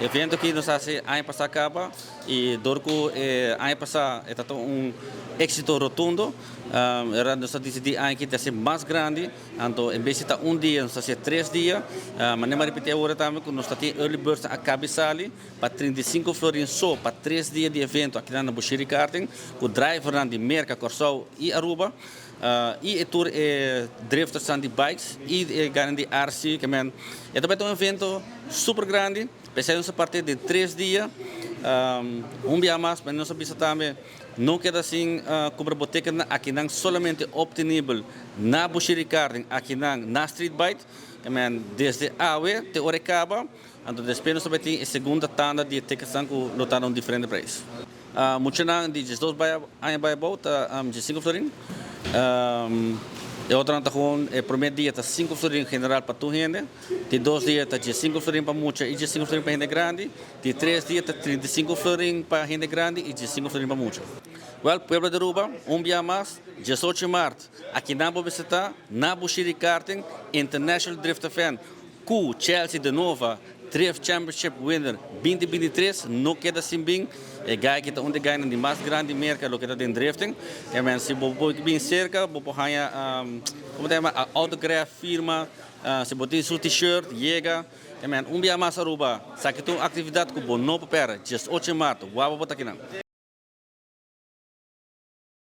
Evento aki nos a haci aña pasa caba y door cu e aña pasa e ta un exito rotundo, era nos a dicidi aña aki ta haci mas grandi. Anto en bes di ta un dia, nos ta haci 3 dia. Manera mi a ripiti awor tambe cu nos ta tin early birds a caba di sali pa 35 florin so pa 3 dia di evento aki na Bushiri Karting cu drivernan di Merca, Corsou y Aruba. Y e tour e drifters di bikes y e gana di RC, kiermen e tambe un evento super grandi. Pesey nos parti di 3 dia. Un dia mas, mas nos bisa tambe, no keda sin cumpra bo ticket aki nan, solamente obtenibel na Bushiri Karting, aki nan na Street Bite. Kiermen desde awe te ora caba, anto despues nos tambe tin e segundo tanda di tickets cu lo ta un diferente prijs. Muchanan di 12 aña bay abou ta 5 florin. E otro ta gewoon e prome dia ta 5 florin general pa tur hende. Di 2 dia ta 5 florin pa mucha y 5 florin pa hende grandi. Di 3 dia ta 35 florin pa hende grandi y 5 florin pa mucha. Well, pueblo di Aruba, un dia mas, 18 di maart, aki na Bobiseta, na Bushiri Karting, International Drift Event, cu Chelsea de Nova, Drift Championship winner 2023, no keda sin bin. E guy cu ta un di guy di mas grandi Merca, loke ta den drifting. Kiermen, si bo bin cerca, bo por haya, con ta yama, autograph, firma, si bo tin su t-shirt, yega. Kiermen, un dia mas, Aruba, esaki ta un actividad cu bo no por perde, 18 di maart, wak bo ta aki nan.